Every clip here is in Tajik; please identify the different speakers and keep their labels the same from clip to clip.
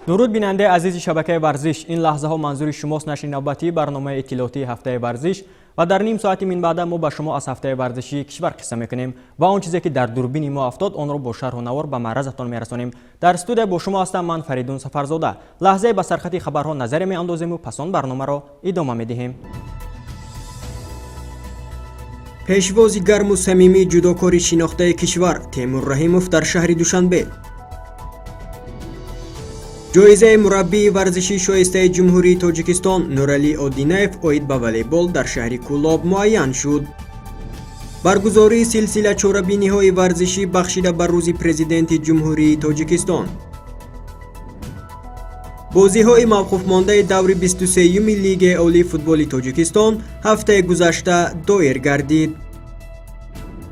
Speaker 1: Дуруд, бинандаи азизи шабакаи варзиш. Ин лаҳзаҳо манзури шумост нашри навбатии барномаи иттилоотии ҳафтаи варзиш ва дар ним соати минбаъда мо ба шумо аз ҳафтаи варзишии кишвар қисса мекунем ва он чизе ки дар дурбини мо афтод, онро бо шарҳу навор ба маъразатон мерасонем. Дар студия бо шумо ҳастам ман, Фаридун Сафарзода. Лаҳзае ба сархати хабарҳо назаре меандозему пас он барномаро идома медиҳем.
Speaker 2: Пешвози гарму самимии ҷудокори шинохтаи кишвар Темур Раҳимов дар шаҳри Душанбе. Ҷоизаи мураббии варзишии шоистаи Ҷумҳурии Тоҷикистон Нуралӣ Одинаев оид ба волейбол дар шаҳри Кӯлоб муайян шуд. Баргузории силсила чорабиниҳои варзишӣ бахшида ба Рӯзи Президенти Ҷумҳурии Тоҷикистон. Бозиҳои мавқуфмондаи даври 23-юми Лигаи олии футболи Тоҷикистон ҳафтаи гузашта доир гардид.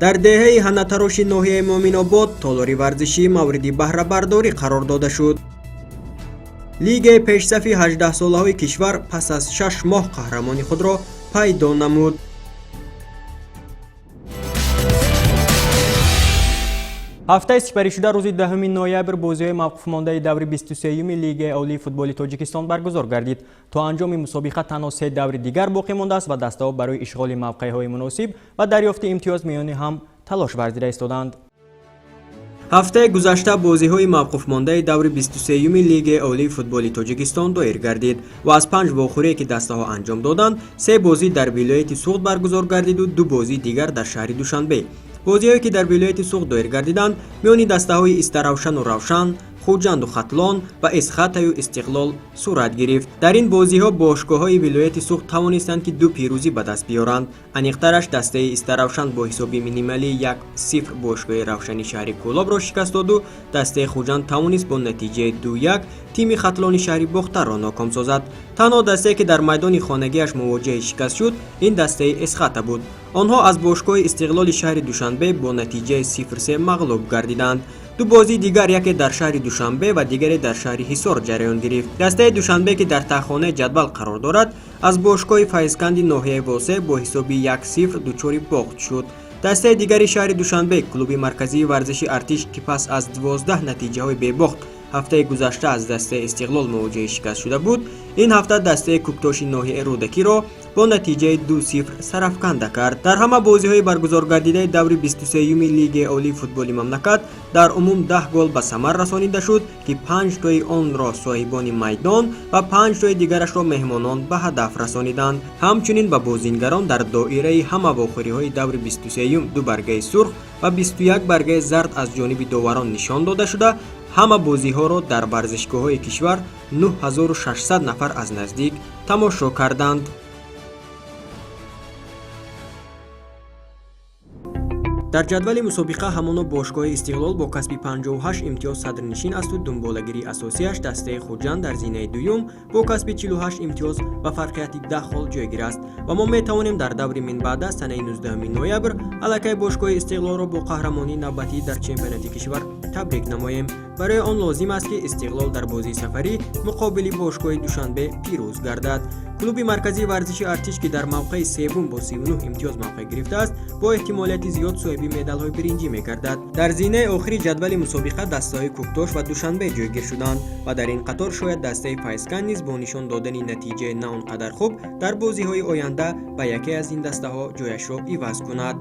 Speaker 2: Дар деҳаи Ҳанатароши ноҳияи Муъминобод толори варзишӣ мавриди баҳрабардорӣ қарор дода шуд. Лигаи пешсафи 18-солаҳои кишвар пас аз 6 моҳ қаҳрамони худро пайдо намуд.
Speaker 1: Ҳафтаи сипаришуда, рӯзи 10 ноябр, бозиҳои мавқуфмондаи даври 23-юми Лигаи олии футболи Тоҷикистон баргузор гардид. То анҷоми мусобиқа танҳо се даври дигар боқӣ мондааст ва дастаҳо барои ишғоли мавқеъҳои муносиб ва дарёфти имтиёз миёни ҳам талош варзида истоданд.
Speaker 2: Ҳафтаи гузашта бозиҳои мавқуфмондаи даври 23-юми Лигаи олии футболи Тоҷикистон доир гардид ва аз панҷ вохӯрие, ки дастаҳо анҷом доданд, се бозӣ дар вилояти Суғд баргузор гардиду ду бозии дигар дар шаҳри Душанбе. Бозиҳое, ки дар вилояти Суғд доир гардиданд, миёни дастаҳои Истаравшану Равшан, Хуҷанду Хатлон ва Эсхатаю Истиқлол сурат гирифт. Дар ин бозиҳо бошгоҳҳои вилояти Суғд тавонистанд, ки ду пирӯзӣ ба даст биёранд. Аниқтараш, дастаи Истаравшан бо ҳисоби минималии 1-0 бошгоҳи Равшани шаҳри Кӯлобро шикаст доду дастаи Хуҷанд тавонист бо натиҷаи 2-1 тими Хатлони шаҳри Бохтарро ноком созад. Танҳо дастае, ки дар майдони хонагиаш мувоҷиҳаи шикаст шуд, ин дастаи Эсхата буд. Онҳо аз бошгоҳи Истиқлоли шаҳри Душанбе бо натиҷаи 0-3 мағлуб гардиданд. Ду бозии дигар яке дар шаҳри Душанбе ва дигаре дар шаҳри Ҳисор ҷараён гирифт. Дастаи Душанбе, ки дар таҳхонаи ҷадвал қарор дорад, аз бошгоҳи Файзканди ноҳияи Восеъ бо ҳисоби 1-0 дучори бохт шуд. Дастаи дигари шаҳри Душанбе, клуби марказии варзиши Артиш, ки пас аз 12 натиҷаҳои бебохт ҳафтаи гузашта аз дастаи Истиқлол мувоҷиҳаи шикаст шуда буд, ин ҳафта дастаи Кӯктоши ноҳияи Рӯдакиро бо натиҷаи 2-0 сарафканда кард. Дар ҳама бозиҳои баргузоргардидаи даври 23-юми Лигаи олии футболи мамлакат дар умум 10 гол ба самар расонида шуд, ки панҷтои онро соҳибони майдон ва панҷтои дигарашро меҳмонон ба ҳадаф расониданд. Ҳамчунин ба бозингарон дар доираи ҳама вохӯриҳои даври 23-юм ду баргаи сурх ва 21 баргаи зард аз ҷониби доварон нишон дода шуда. Ҳама бозиҳоро дар варзишгоҳҳои кишвар 9600 нафар аз наздик тамошо карданд. Дар ҷадвали мусобиқа ҳамоно бошгоҳи Истиқлол бо касби 58 имтиёз садрнишин асту дунболагирии асосиаш дастаи Хуҷанд дар зинаи дуюм бо касби 48 имтиёз ва фарқияти 10 хол ҷойгир аст ва мо метавонем дар даври минбаъда, санаи 19 ноябр, аллакай бошгоҳи Истиқлолро бо қаҳрамонии навбатӣ дар чемпионати кишвар табрик намоем. Барои он лозим аст, ки Истиқлол дар бозии сафарӣ муқобили бошгоҳи Душанбе пирӯз гардад. Клуби марказии варзиши Артиш, ки дар мавқеи севум бо 39 имтиёз мавқеъ гирифтааст, бо эҳтимолияти зиёд соҳиби медалҳои биринҷӣ мегардад. Дар зинаи охири ҷадвали мусобиқа дастаҳои Кӯктош ва Душанбе ҷойгир шуданд ва дар ин қатор шояд дастаи Файзканд низ бо нишон додани натиҷаи на он қадар хуб дар бозиҳои оянда ба яке аз ин дастаҳо ҷояшро иваз кунад.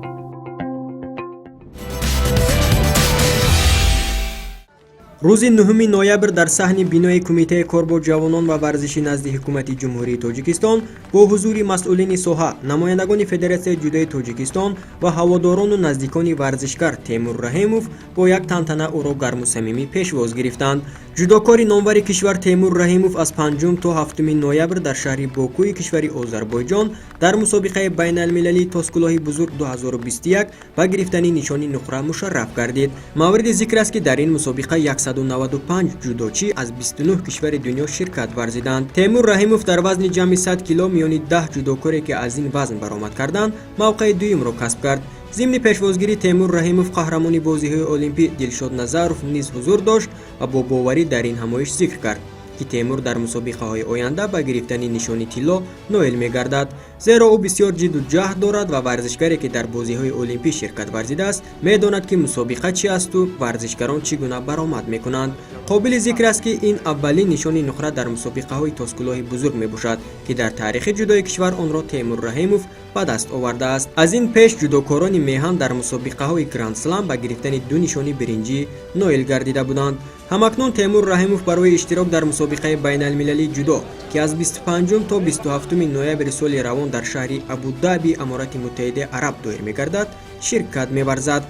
Speaker 2: Рӯзи 9 ноябр дар саҳни бинои Кумитаи кор бо ҷавонон ва варзиши назди Ҳукумати Ҷумҳурии Тоҷикистон бо ҳузури масъулини соҳа, намояндагони Федератсияи ҷудои Тоҷикистон ва ҳаводорону наздикони варзишгар Темур Раҳимов бо як тантана ӯро гарму самимӣ пешвоз гирифтанд. Ҷудокори номвари кишвар Темур Раҳимов аз 5 то 7 ноябр дар шаҳри Бокуи кишвари Озарбойҷон дар мусобиқаи байналмилалии Тоскулоҳи бузург 2021 ба гирифтани нишони нуқра мушарраф гардид. Мавриди зикр аст, ки дар ин мусобиқа 195 ҷудочӣ аз 29 кишвари дунё ширкат варзиданд. Темур Раҳимов дар вазни ҷамъи 100 кило миёни 10 ҷудокоре, ки аз ин вазн баромад карданд, мавқеи дуюмро касб кард. Зимни пешвозгирии Темур Раҳимов қаҳрамони бозиҳои олимпӣ Дилшод Назаров низ ҳузур дошт ва бо боварӣ дар ин ҳамоиш зикр кард, ки Темур дар мусобиқаҳои оянда ба гирифтани нишони тилло ноил мегардад. Зеро ӯ бисёр ҷидду ҷаҳд дорад ва варзишгаре, ки дар бозиҳои олимпӣ ширкат варзидааст, медонад, ки мусобиқа чӣ асту варзишгарон чӣ гуна баромад мекунанд. Қобили зикр аст, ки ин аввалин нишони нуқра дар мусобиқаҳои тоскулоҳи бузург мебошад, ки дар таърихи ҷудои кишвар онро Темур Раҳимов ба даст овардааст. Аз ин пеш ҷудокорони меҳан дар мусобиқаҳои Гранд-слам ба гирифтани ду нишони биринҷӣ ноил гардида буданд. Ҳамакнун Темур Раҳимов барои иштирок дар мусобиқаи байналмилалии ҷудо, ки аз 25 то 27 ноябри соли равон дар шаҳри Абудаби Аморати Муттаҳидаи Араб доир мегардад, ширкат меварзад.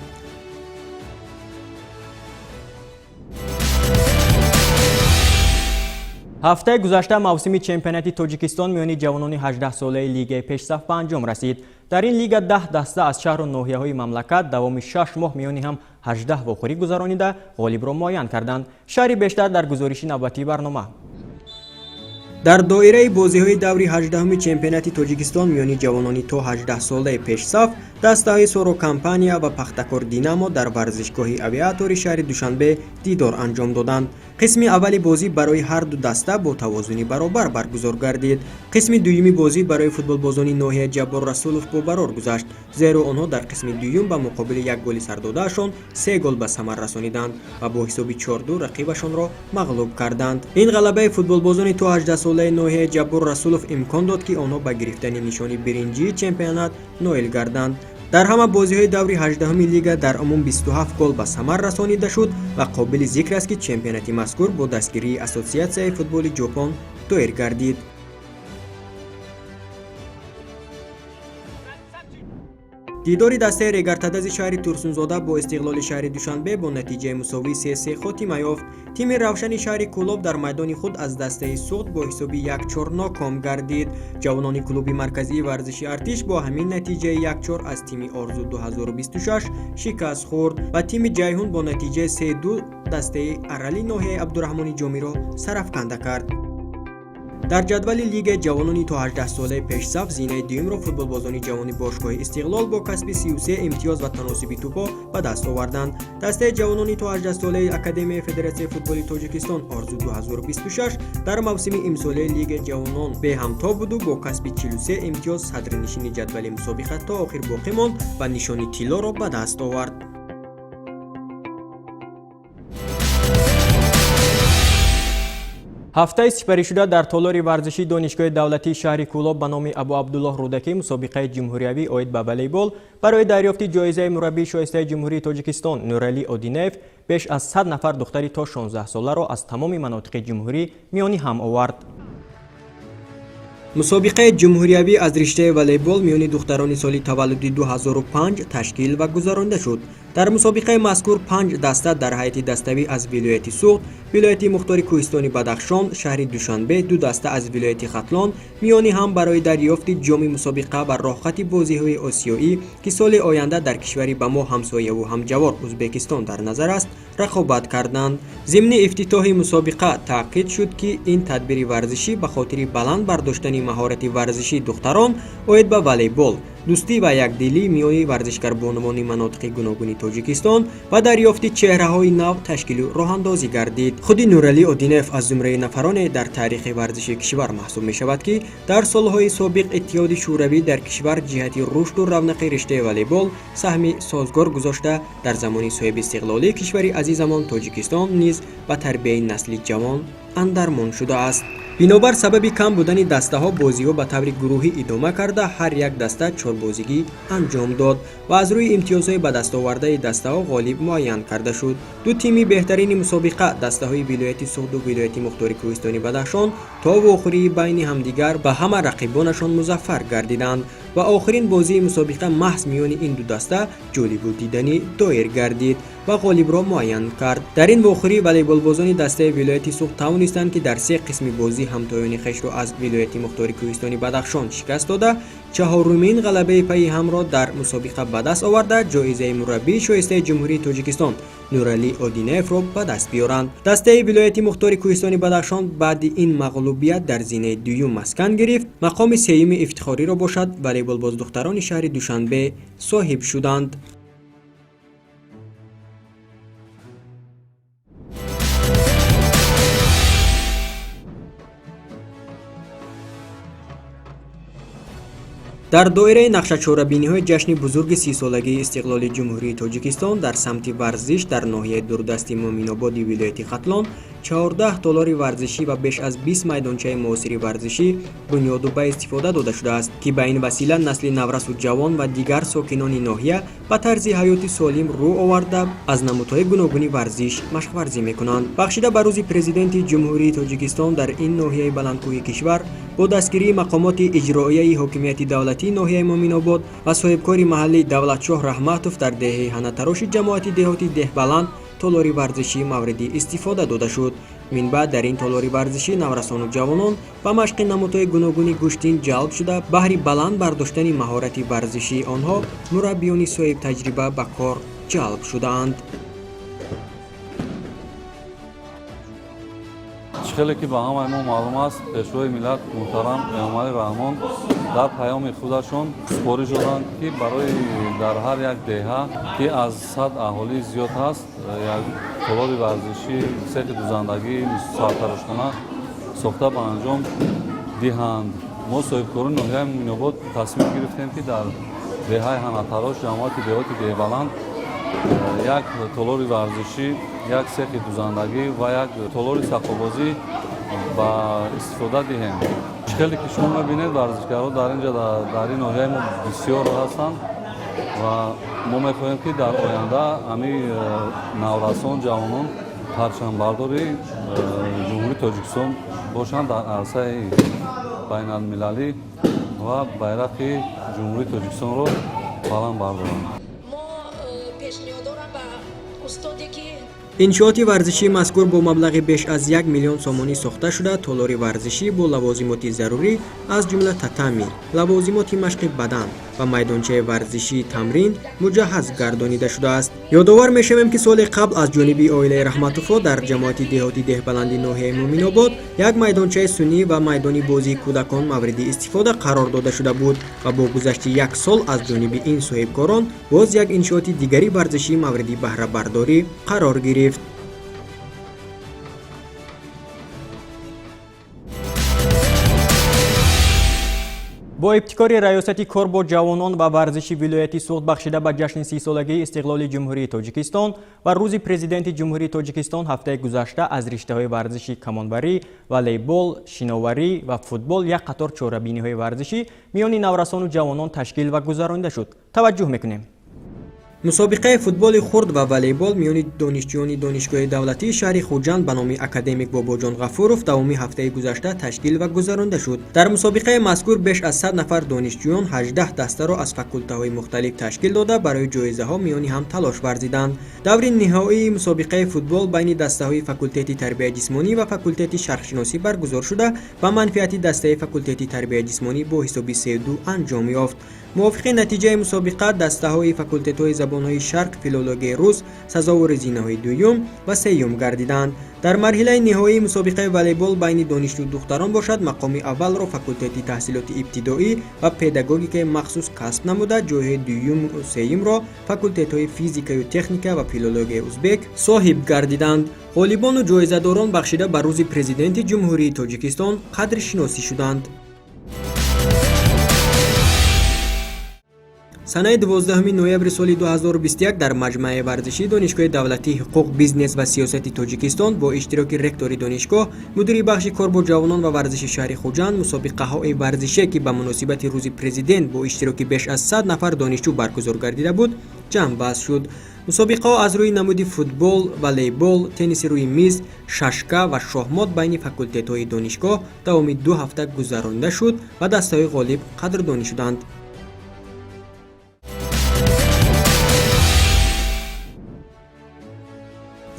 Speaker 1: Ҳафтаи гузашта мавсими чемпионати Тоҷикистон миёни ҷавонони 18-солаи лигаи пешсаф ба анҷом расид. Дар ин лига 10 даста аз шаҳру ноҳияҳои мамлакат давоми 6 моҳ миёни ҳам 18 вохӯрӣ гузаронида, ғолибро муайян карданд. Шарҳи бештар дар гузориши навбатии барнома.
Speaker 2: Дар доираи бозиҳои даври 18-уми чемпионати Тоҷикистон миёни ҷавонони то 18-солаи пешсаф, дастаҳои Соро Компания ва Пахтакор Динамо дар варзишгоҳи Авиатори шаҳри Душанбе дидор анҷом доданд. Қисми аввали бозӣ барои ҳар ду даста бо тавозуни баробар баргузор гардид. Қисми дуюми бозӣ барои футболбозони ноҳияи Ҷаббор Расулов бобарор гузашт, зеро онҳо дар қисми дуюм ба муқобили як голи сардодаашон се гол ба самар расониданд ва бо ҳисоби 4-2 рақибашонро мағлуб карданд. Ин ғалабаи футболбозони то 18-солаи ноҳияи Ҷаббор Расулов имкон дод, ки онҳо ба гирифтани нишони биринҷии чемпионат ноил гарданд. Дар ҳама бозиҳои даври 18-уми лига дар умум 27 гол ба самар расонида шуд ва қобили зикр аст, ки чемпионати мазкур бо дастгирии Ассотсиатсияи футболи Ҷопон доир гардид. Дидори дастаи Регартадази шаҳри Турсунзода бо Истиқлоли шаҳри Душанбе бо натиҷаи мусовии 3-3 хотима ёфт. Тими Равшани шаҳри Кӯлоб дар майдони худ аз дастаи Суғд бо ҳисоби 1-4 ноком гардид. Ҷавонони клуби марказии варзиши Артиш бо ҳамин натиҷаи 1-4 аз тими Орзу 2026 шикаст хӯрд ва тими Ҷайҳун бо натиҷаи 3-2 дастаи Арали ноҳияи Абдураҳмони Ҷомиро сарафканда кард. Дар ҷадвали лигаи ҷавонони то 18-солаи пешсаф зинаи дуюмро футболбозони ҷавони бошгоҳи Истиқлол бо касби 33 имтиёз ва таносуби тӯпо ба даст оварданд. Дастаи ҷавонони то 18-солаи Академияи Федератсияи футболи Тоҷикистон Орзу 2026 дар мавсими имсолаи лигаи ҷавонон беҳамто буду бо касби 43 имтиёз садрнишини ҷадвали мусобиқа то охир боқӣ монд ва нишони тиллоро ба даст овард.
Speaker 1: Ҳафтаи сипаришуда дар толори варзишии Донишгоҳи давлатии шаҳри Кӯлоб ба номи Абу Абдуллоҳ Рӯдакӣ мусобиқаи ҷумҳуриявӣ оид ба волейбол барои дарёфти ҷоизаи мураббии шоистаи Ҷумҳурии Тоҷикистон Нуралӣ Одинаев беш аз 100 нафар духтари то 16-соларо аз тамоми манотиқи ҷумҳурӣ миёни ҳам овард.
Speaker 2: Мусобиқаи ҷумҳуриявӣ аз риштаи волейбол миёни духтарони соли таваллуди 2005 ташкил ва гузаронида шуд. Дар мусобиқаи мазкур панҷ даста дар ҳайати даставӣ аз вилояти Суғд, вилояти мухтори кӯҳистони Бадахшон, шаҳри Душанбе, ду даста аз вилояти Хатлон миёни ҳам барои дарёфти ҷоми мусобиқа ва роҳхати бозиҳои осиёӣ, ки соли оянда дар кишвари ба мо ҳамсояву ҳамҷавор Ӯзбекистон дар назар аст, рақобат карданд. Зимни ифтитоҳи мусобиқа таъкид шуд, ки ин тадбири варзишӣ ба хотири баланд бардоштани маҳорати варзишии духтарон оид ба волейбол, дӯстӣ ва якдилӣ миёни варзишгарбонувони манотиқи гуногуни Тоҷикистон ва дарёфти чеҳраҳои нав ташкилу роҳандозӣ гардид. Худи Нуралӣ Одинаев аз зумраи нафароне дар таърихи варзиши кишвар маҳсуб мешавад, ки дар солҳои собиқ Иттиҳоди Шӯравӣ дар кишвар ҷиҳати рушду равнақи риштаи волейбол саҳми созгор гузошта, дар замони соҳибистиқлолии кишвари азизамон Тоҷикистон низ ба тарбияи насли ҷавон андармон шудааст. Бинобар сабаби кам будани дастаҳо бозиҳо ба таври гурӯҳӣ идома карда, ҳар як даста чорбозигӣ анҷом дод ва аз рӯи имтиёзҳои ба дастовардаи дастаҳо ғолиб муайян карда шуд. Ду тими беҳтарини мусобиқа, дастаҳои вилояти Суғду вилояти мухтори кӯҳистони Бадахшон, то вохӯрии байни ҳамдигар ба ҳама рақибонашон музаффар гардиданд ва охирин бозии мусобиқа маҳз миёни ин ду даста ҷолибу диданӣ доир гардид ва ғолибро муайян кард. Дар ин вохӯрӣ волейболбозони дастаи вилояти Суғд тавонистанд, ки дар се қисми бозӣ ҳамтоёни хешро аз вилояти мухтори кӯҳистони Бадахшон шикаст дода, чаҳорумин ғалабаи пайи ҳамро дар мусобиқа ба даст оварда, ҷоизаи мураббии шоистаи Ҷумҳурии Тоҷикистон Нуралӣ Одинаевро ба даст биёранд. Дастаи вилояти мухтори кӯҳистони Бадахшон баъди ин мағлубият дар зинаи дуюм маскан гирифт. Мақоми сеюми ифтихориро бошад волейболбоздухтарони шаҳри Душанбе соҳиб шуданд. Дар доираи нақшачорабиниҳои ҷашни бузурги 30-солагии истиқлоли Ҷумҳурии Тоҷикистон дар самти варзиш дар ноҳияи дурдасти Муъминободи вилояти Хатлон 14 толори варзишӣ ва беш аз 20 майдончаи муосири варзишӣ бунёду ба истифода дода шудааст, ки ба ин васила насли наврасу ҷавон ва дигар сокинони ноҳия ба тарзи ҳаёти солим рӯ оварда, аз намудҳои гуногуни варзиш машқварзӣ мекунанд. Бахшида ба Рӯзи Президенти Ҷумҳурии Тоҷикистон дар ин ноҳияи баландкӯҳи кишвар бо дастгирии мақомоти иҷроияи ҳокимияти давлатии ноҳияи Муъминобод ва соҳибкори маҳаллӣ Давлатшоҳ Раҳматов дар деҳаи Ҳанатароши ҷамоати деҳоти Деҳбаланд толори варзишӣ мавриди истифода дода шуд. Минбаъд дар ин толори варзишӣ наврасону ҷавонон ба машқи намудҳои гуногуни гӯштин ҷалб шуда, баҳри баланд бардоштани маҳорати варзишии онҳо мураббиёни соҳибтаҷриба ба кор ҷалб шудаанд.
Speaker 3: Чӣ хеле ки ба ҳамаи мо маълум аст, Пешвои миллат муҳтарам Эмомалӣ Раҳмон дар паёми худашон супориш доданд, ки барои дар ҳар як деҳа, ки аз 100 аҳолӣ зиёд ҳаст, як толори варзишӣ, сехи дузандагӣ, сартарошхона сохта ба анҷом диҳанд. Мо, соҳибкорони ноҳияи Муъминобод, тасмим гирифтем, ки дар деҳаи Ҳанатарош, ҷамоати деҳоти Деҳбаланд, як толори варзишӣ, як сехи дузандагӣ ва як толори сақобозӣ ба истифода диҳем. Чӣ хеле ки шумо мебинед, варзишгарҳо дар инҷа, дар ин ноҳияи мо бисёр ҳастанд ва мо мехоҳем, ки дар оянда ҳамин наврасон, ҷавонон парчамбардори Ҷумҳурии Тоҷикистон бошанд дар арсаи байналмилалӣ ва байрақи Ҷумҳурии Тоҷикистонро баланд бардоранд.
Speaker 2: Иншооти варзишии мазкур бо маблағи беш аз 1 миллион сомонӣ сохта шуда, толори варзишӣ бо лавозимоти зарурӣ, аз ҷумла татами, лавозимоти машқи бадан ва майдончаи варзишии тамрин муҷаҳҳаз гардонида шудааст. Ёдовар мешавем, ки соли қабл аз ҷониби оилаи Раҳматовҳо дар ҷамоати деҳоти Деҳбаланди ноҳияи Муъминобод як майдончаи сунъӣ ва майдони бозии кӯдакон мавриди истифода қарор дода шуда буд ва бо гузашти як сол аз ҷониби ин соҳибкорон боз як иншооти дигари варзишӣ мавриди баҳрабардорӣ қарор гирифт.
Speaker 1: Бо ибтикори Раёсати кор бо ҷавонон ва варзиши вилояти Суғд, бахшида ба ҷашни 30-солагии истиқлоли Ҷумҳурии Тоҷикистон ва Рӯзи Президенти Ҷумҳурии Тоҷикистон ҳафтаи гузашта аз риштаҳои варзиши камонварӣ, волейбол, шиноварӣ ва футбол як қатор чорабиниҳои варзишӣ миёни наврасону ҷавонон ташкил ва гузаронида шуд. Таваҷҷӯҳ мекунем.
Speaker 2: Мусобиқаи футболи хурд ва волейбол миёни донишҷӯёни Донишгоҳи давлатии шаҳри Хуҷанд ба номи академик Бобоҷон Ғафуров давоми ҳафтаи гузашта ташкил ва гузаронида шуд. Дар мусобиқаи мазкур беш аз 100 нафар донишҷӯён 18 дастаро аз факултаҳои мухталиф ташкил дода, барои ҷоизаҳо миёни ҳам талош варзиданд. Даври ниҳоии мусобиқаи футбол байни дастаҳои факултети тарбияи ҷисмонӣ ва факултети шарқшиносӣ баргузор шуда, ба манфиати дастаи факултети тарбияи ҷисмонӣ бо ҳисоби 3-2 анҷом ёфт. Мувофиқи натиҷаи мусобиқа, дастаҳои факултетҳои забонҳои шарқ, филологияи рус сазовори зинаҳои дуюм ва сеюм гардиданд. Дар марҳилаи ниҳоии мусобиқаи волейбол байни донишҷӯ духтарон бошад, мақоми аввалро факултети таҳсилоти ибтидоӣ ва педагогикаи махсус касб намуда, ҷойҳои дуюму сеюмро факултетҳои физикаю техника ва филологияи узбек соҳиб гардиданд. Ғолибону ҷоизадорон бахшида ба Рӯзи Президенти Ҷумҳурии Тоҷикистон қадршиносӣ шуданд. Санаи 12 ноябри соли 2021 дар маҷмааи варзишии Донишгоҳи давлатии ҳуқуқ, бизнес ва сиёсати Тоҷикистон бо иштироки ректори донишгоҳ, мудири бахши кор бо ҷавонон ва варзиши шаҳри Хуҷанд мусобиқаҳои варзише, ки ба муносибати Рӯзи Президент бо иштироки беш аз 100 нафар донишҷӯ баргузор гардида буд, ҷамъбаст шуд. Мусобиқаҳо аз рӯи намуди футбол, волейбол, тенниси рӯи миз, шашка ва шоҳмот байни факултетҳои донишгоҳ давоми 2 ҳафта гузаронида шуд ва дастаҳои ғолиб қадрдонӣ шуданд.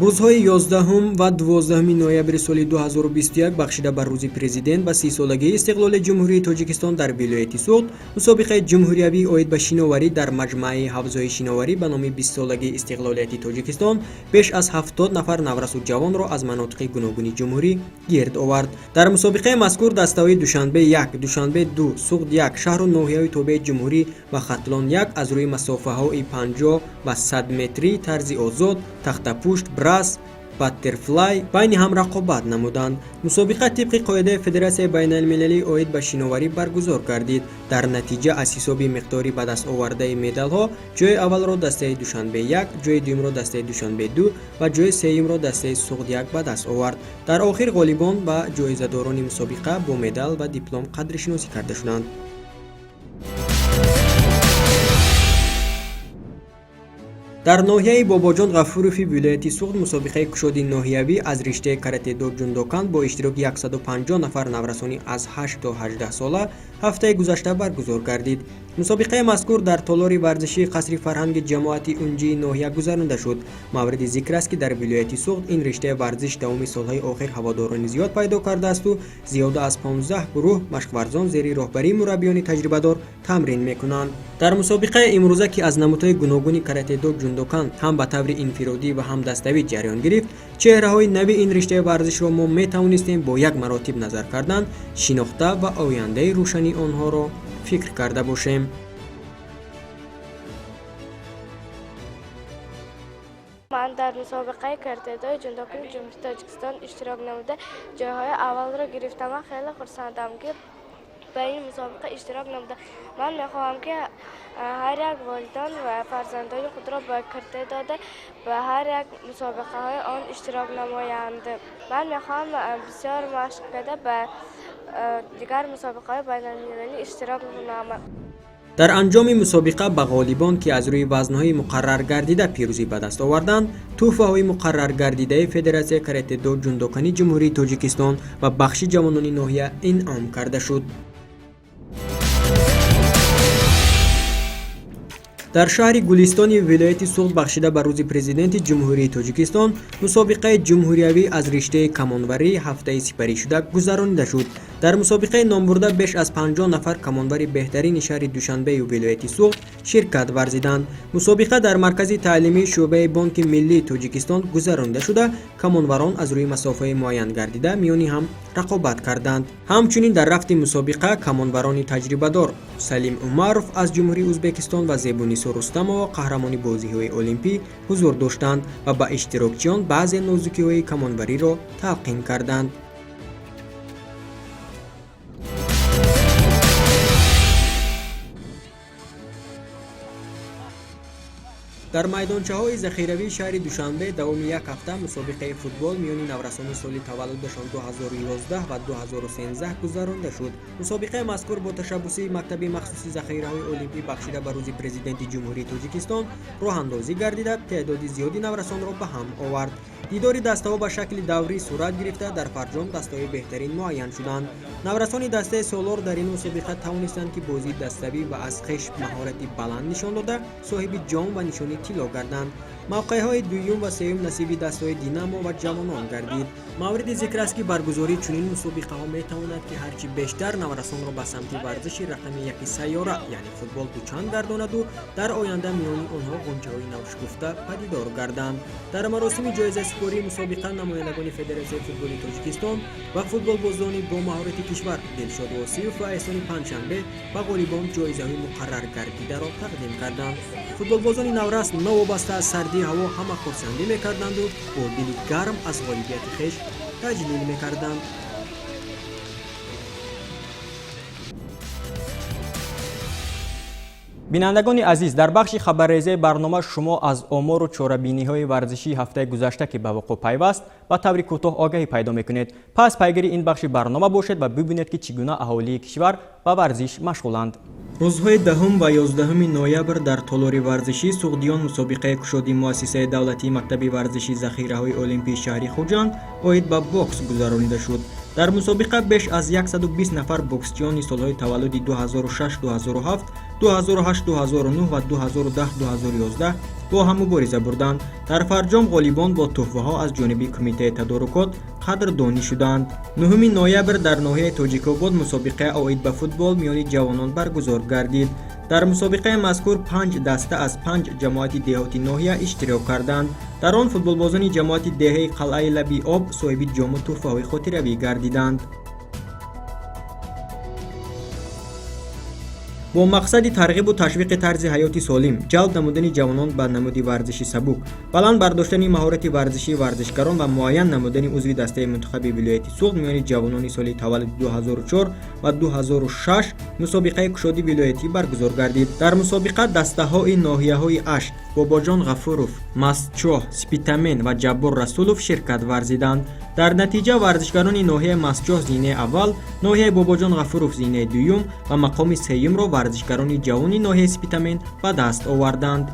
Speaker 2: Рӯзҳои 11 ва 12 ноябри соли 2021 бахшида ба Рӯзи Президент ва 30-солагии истиқлоли Ҷумҳурии Тоҷикистон дар вилояти Суғд мусобиқаи ҷумҳуриявӣ оид ба шиноварӣ дар маҷмааи ҳавзҳои шиноварӣ ба номи 20-солагии истиқлолияти Тоҷикистон беш аз 70 нафар наврасу ҷавонро аз манотиқи гуногуни ҷумҳурӣ гирд овард. Дар мусобиқаи мазкур дастаҳои Душанбе 1, Душанбе 2, Суғд 1, шаҳру ноҳияҳои тобеи ҷумҳурӣ ва Хатлон 1 аз рӯи масофаҳои 50 ва 100 метрӣ тарзи озод, тахтапушт, брас, Баттерфлай байни ҳам рақобат намуданд. Мусобиқа тибқи қоидаи Федератсияи байналмилалӣ оид ба шиноварӣ баргузор гардид. Дар натиҷа аз ҳисоби миқдори ба даст овардаи медалҳо ҷои аввалро дастаи Душанбе 1, ҷои дуюмро дастаи Душанбе 2 ва ҷои сеюмро дастаи Суғд 1 ба даст овард. Дар охир ғолибон ва ҷоизадорони мусобиқа бо медал ва диплом қадршиносӣ карда шуданд. Дар ноҳияи Бобоҷон Ғафурови вилояти Суғд мусобиқаи кушоди ноҳиявӣ аз риштаи каратэ-до ҷундокан бо иштироки 150 нафар наврасони аз 8 то 18 сола ҳафтаи гузашта баргузор гардид. Мусобиқаи мазкур дар толори варзишии қасри фарҳанги ҷамоати Унҷии ноҳия гузаронида шуд. Мавриди зикр аст, ки дар вилояти Суғд ин риштаи варзиш давоми солҳои охир ҳаводорони зиёд пайдо кардаасту зиёда аз 15 гурӯҳ машқварзон зери роҳбарии мураббиёни таҷрибадор тамрин мекунанд. Дар мусобиқаи имрӯза, ки аз намудҳои гуногуни каратэ-до ҷундокан ҳам ба таври инфиродӣ ва ҳам даставӣ ҷараён гирифт, чеҳраҳои нави ин риштаи варзишро мо метавонистем бо як маротиб назар кардан шинохта ва ояндаи рӯшани онҳоро фикр карда бошем.
Speaker 4: Ман дар мусобиқаи каратэ-дои ҷундокани Ҷумҳурии Тоҷикистон иштирок намуда, ҷойҳои аввалро гирифтам. Ман хеле хурсандам, ки ба ин мусобиқа иштирок намуда. Ман мехоҳам, ки ҳар як волидон ва фарзандони худро ба каратэ дода, ба ҳар як мусобиқаҳои он иштирок намоянд. Ман мехоҳам бисёр машқ карда, ба дигар мусобиқаҳои байналмилалӣ иштирок намоям.
Speaker 2: Дар анҷоми мусобиқа ба ғолибон, ки аз рӯи вазнҳои муқарраргардида пирӯзӣ ба даст оварданд, тӯҳфаҳои муқарраргардидаи Федератсияи каратэ-до ҷундокани Ҷумҳурии Тоҷикистон ва бахши ҷавонони ноҳия инъом карда шуд. Дар шаҳри Гулистони вилояти Суғд бахшида ба Рӯзи Президенти Ҷумҳурии Тоҷикистон мусобиқаи ҷумҳуриявӣ аз риштаи камонварӣ ҳафтаи сипаришуда гузаронида шуд. Дар мусобиқаи номбурда беш аз 50 нафар камонвари беҳтарини шаҳри Душанбею вилояти Суғд ширкат варзиданд. Мусобиқа дар маркази таълимии шӯъбаи Бонки Миллии Тоҷикистон гузаронида шуда, камонварон аз рӯи масофаи муайян гардида миёни ҳам рақобат карданд. Ҳамчунин дар рафти мусобиқа камонварони таҷрибадор Салим Умаров аз Ҷумҳурии Ӯзбекистон ва Зебунисо Рустамова, қаҳрамони бозиҳои олимпӣ, ҳузур доштанд ва ба иштирокчиён баъзе нозукиҳои камонвариро талқин карданд. Дар майдончаҳои захиравии шаҳри Душанбе давоми як ҳафта мусобиқаи футбол миёни наврасони соли таваллудашон 2011 ва 2013 гузаронида шуд. Мусобиқаи мазкур бо ташаббуси мактаби махсуси захираҳои олимпӣ бахшида ба Рӯзи Президенти Ҷумҳурии Тоҷикистон роҳандозӣ гардида, теъдоди зиёди наврасонро ба ҳам овард. Дидори дастаҳо ба шакли даврӣ сурат гирифта, дар фарҷом дастаҳои беҳтарин муайян шуданд. Наврасони дастаи Солор дар ин мусобиқа тавонистанд, ки бозии даставӣ ва аз хеш маҳорати баланд нишон дода, соҳиби ҷом ва нишони тилло гарданд. Мавқеъҳои дуюм ва сеюм насиби дастаҳои Динамо ва Ҷавонон гардид. Мавриди зикр аст, ки баргузории чунин мусобиқаҳо метавонад, ки ҳарчи бештар наврасонро ба самти варзиши рақами яки сайёра, яъне футбол, дучанд гардонаду дар оянда миёни онҳо ғунчаҳои навшукуфта падидор гарданд. Дар маросими ҷоизасупории мусобиқа намояндагони Федератсияи футболи Тоҷикистон ва футболбозони бо маҳорати кишвар Дилшод Восиев ва Эҳсони Панҷшанбе ба ғолибон ҷоизаҳои муқарраргардидаро тақдим карданд. Футболбозони наврас новобаста аз сардии ҳаво ҳама хурсандӣ мекарданду бо дили гарм аз ғолибияти хеш таҷлил мекарданд.
Speaker 1: Бинандагони азиз, дар бахши хабаррезаи барнома шумо аз омору чорабиниҳои варзишии ҳафтаи гузашта, ки ба вуқӯъ пайваст, ба таври кӯтоҳ огаҳӣ пайдо мекунед. Пас пайгири ин бахши барнома бошед ва бибинед, ки чӣ гуна аҳолии кишвар ба варзиш машғуланд.
Speaker 2: Рӯзҳои 10 ва 11 ноябр дар толори варзишии Суғдиён мусобиқаи кушоди муассисаи давлатии мактаби варзиши захираҳои олимпии шаҳри Хуҷанд оид ба бокс гузаронида шуд. Дар мусобиқа беш аз 120 нафар боксчиёни солҳои таваллуди 2006, 2007, 2008, 2009 ва 2010, 2011 бо ҳам мубориза бурданд. Дар фарҷом ғолибон бо тӯҳфаҳо аз ҷониби кумитаи тадорукот қадрдонӣ шуданд. 9 ноябр дар ноҳияи Тоҷикобод мусобиқаи оид ба футбол миёни ҷавонон баргузор гардид. Дар мусобиқаи мазкур панҷ даста аз панҷ ҷамоати деҳоти ноҳия иштирок карданд. Дар он футболбозони ҷамоати деҳаи Қалъаи Лаби Об соҳиби ҷому тӯҳфаҳои хотиравӣ гардиданд. Бо мақсади тарғибу ташвиқи тарзи ҳаёти солим, ҷалб намудани ҷавонон ба намуди варзиши сабук, баланд бардоштани маҳорати варзишии варзишгарон ва муайян намудани узви дастаи мунтахаби вилояти Суғд миёни ҷавонони соли таваллуди 2004 ва 2006 мусобиқаи кушоди вилоятӣ баргузор гардид. Дар мусобиқа дастаҳои ноҳияҳои Ашт, Бобоҷон Ғафуров, Мастчоҳ, Спитамен ва Ҷаббор Расулов ширкат варзиданд. Дар натиҷа варзишгарони ноҳияи Мастчоҳ зинаи аввал, ноҳияи Бобоҷон Ғафуров зинаи дуюм ва мақоми сеюмро варзишгарони ҷавони ноҳияи Спитамен ба даст оварданд.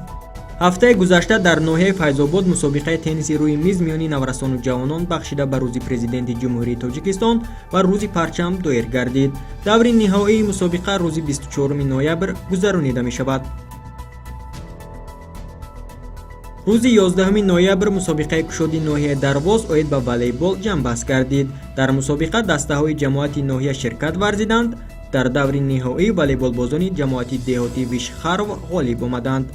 Speaker 2: Ҳафтаи гузашта дар ноҳияи Файзобод мусобиқаи тенниси рӯи миз миёни наврасону ҷавонон бахшида ба Рӯзи Президенти Ҷумҳурии Тоҷикистон ва Рӯзи парчам доир гардид. Даври ниҳоии мусобиқа рӯзи 24 ноябр гузаронида мешавад. Рӯзи 11 ноябр мусобиқаи кушоди ноҳияи Дарвоз оид ба волейбол ҷамъбаст гардид. Дар мусобиқа дастаҳои ҷамоати ноҳия ширкат варзиданд. Дар даври ниҳоӣ волейболбозони ҷамоати деҳоти Вишхарв ғолиб омаданд.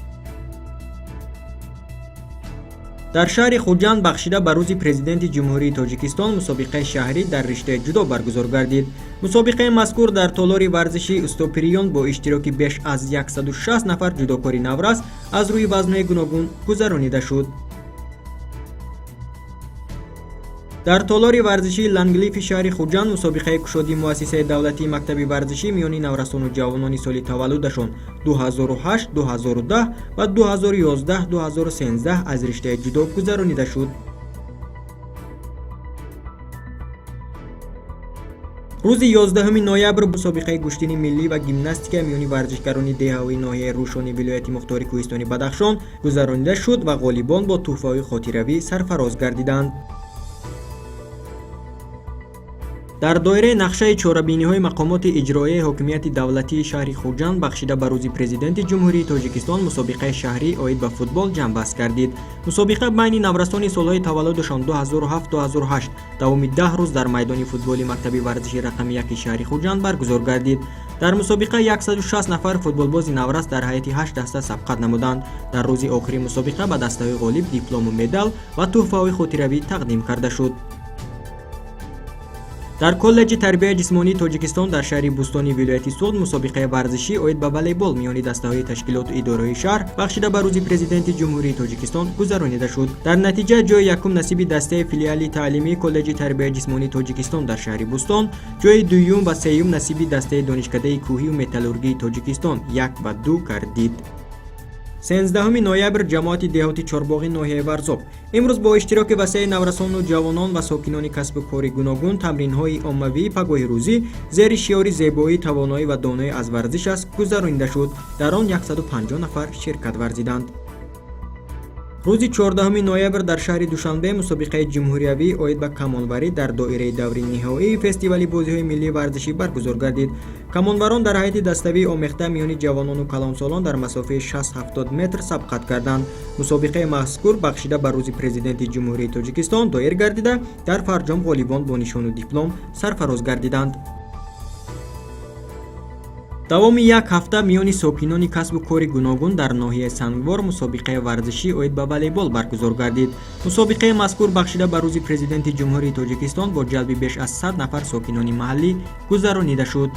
Speaker 2: Дар шаҳри Хуҷанд бахшида ба Рӯзи Президенти Ҷумҳурии Тоҷикистон мусобиқаи шаҳрӣ дар риштаи ҷудо баргузор гардид. Мусобиқаи мазкур дар толори варзишии Устопириён бо иштироки беш аз 160 нафар ҷудокори наврас аз рӯи вазнҳои гуногун гузаронида шуд. Дар толори варзишии Ланглифи шаҳри Хуҷанд мусобиқаи кушоди муассисаи давлатии мактаби варзишӣ миёни наврасону ҷавонони соли таваллудашон 2008, 2010 ва 2011, 2013 аз риштаи ҷудо гузаронида шуд. Рӯзи 11 ноябр мусобиқаи гӯштини миллӣ ва гимнастика миёни варзишгарони деҳаҳои ноҳияи Рӯшони вилояти мухтори кӯҳистони Бадахшон гузаронида шуд ва ғолибон бо тӯҳфаҳои хотиравӣ сарфароз гардиданд. Дар доираи нақшаи чорабиниҳои мақомоти иҷроияи ҳокимияти давлатии шаҳри Хуҷанд бахшида ба Рӯзи Президенти Ҷумҳурии Тоҷикистон мусобиқаи шаҳрӣ оид ба футбол ҷамъбаст гардид. Мусобиқа байни наврасони солҳои таваллудашон 2007-2008 давоми 10 рӯз дар майдони футболи мактаби варзиши рақами яки шаҳри Хуҷанд баргузор гардид. Дар мусобиқа 160 нафар футболбози наврас дар ҳайати 8 даста сабқат намуданд. Дар рӯзи охири мусобиқа ба дастаҳои ғолиб диплому медал ва тӯҳфаҳои хотиравӣ тақдим карда шуд. Дар коллеҷи тарбияи ҷисмонии Тоҷикистон дар шаҳри Бӯстони вилояти Суғд мусобиқаи варзишӣ оид ба волейбол миёни дастаҳои ташкилоту идораҳои шаҳр бахшида ба Рӯзи Президенти Ҷумҳурии Тоҷикистон гузаронида шуд. Дар натиҷа ҷои якум насиби дастаи филиали таълимии коллеҷи тарбияи ҷисмонии Тоҷикистон дар шаҳри Бӯстон, ҷои дуюм ва сеюм насиби дастаи Донишкадаи кӯҳию металлургии Тоҷикистон як ва ду гардид. 13 ноябр ҷамоати деҳоти Чорбоғи ноҳияи Варзоб имрӯз бо иштироки васеи наврасону ҷавонон ва сокинони касбу кори гуногун тамринҳои оммавии пагоҳи рӯзӣ зери шиори «Зебоӣ, тавоноӣ ва доноӣ аз варзиш аст» гузаронида шуд. Дар он 150 нафар ширкат варзиданд. Рӯзи 14 ноябр дар шаҳри Душанбе мусобиқаи ҷумҳуриявӣ оид ба камонварӣ дар доираи даври ниҳоии фестивали бозиҳои миллии варзишӣ баргузор гардид. Камонварон дар ҳайати даставии омехта миёни ҷавонону калонсолон дар масофаи 60-70 метр сабқат карданд. Мусобиқаи мазкур бахшида ба Рӯзи Президенти Ҷумҳурии Тоҷикистон доир гардида, дар фарҷом ғолибон бо нишону диплом сарфароз гардиданд. Давоми як ҳафта миёни сокинони касбу кори гуногун дар ноҳияи Сангвор мусобиқаи варзишӣ оид ба волейбол баргузор гардид. Мусобиқаи мазкур бахшида ба Рӯзи Президенти Ҷумҳурии Тоҷикистон бо ҷалби беш аз 100 нафар сокинони маҳаллӣ гузаронида шуд.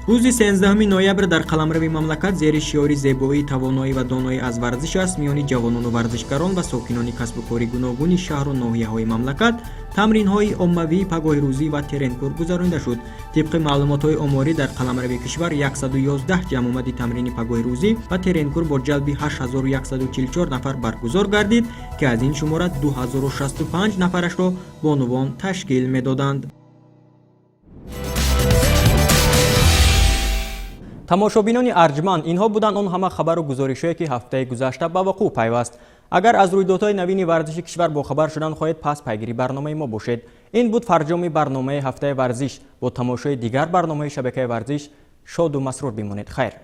Speaker 2: Рӯзи 13 ноябр дар қаламрави мамлакат зери шиори «Зебоӣ, тавоноӣ ва доноӣ аз варзиш аст» миёни ҷавонону варзишгарон ва сокинони касбу кори гуногуни шаҳру ноҳияҳои мамлакат тамринҳои оммавии пагоҳи рӯзӣ ва теренкур гузаронида шуд. Тибқи маълумотҳои оморӣ, дар қаламрави кишвар 111 ҷамъомади тамрини пагоҳи рӯзӣ ва теренкур бо ҷалби 8144 нафар баргузор гардид, ки аз ин шумора 2065 нафарашро бонувон ташкил медоданд.
Speaker 1: Тамошобинони арҷманд, инҳо буданд он ҳама хабару гузоришҳое, ки ҳафтаи гузашта ба вуқӯъ пайваст. Агар аз рӯйдодҳои навини варзиши кишвар бохабар шудан хоҳед, пас пайгири барномаи мо бошед. Ин буд фарҷоми барномаи «Ҳафтаи варзиш». Бо тамошои дигар барномаи шабакаи варзиш шоду масрур бимонед. Хайр.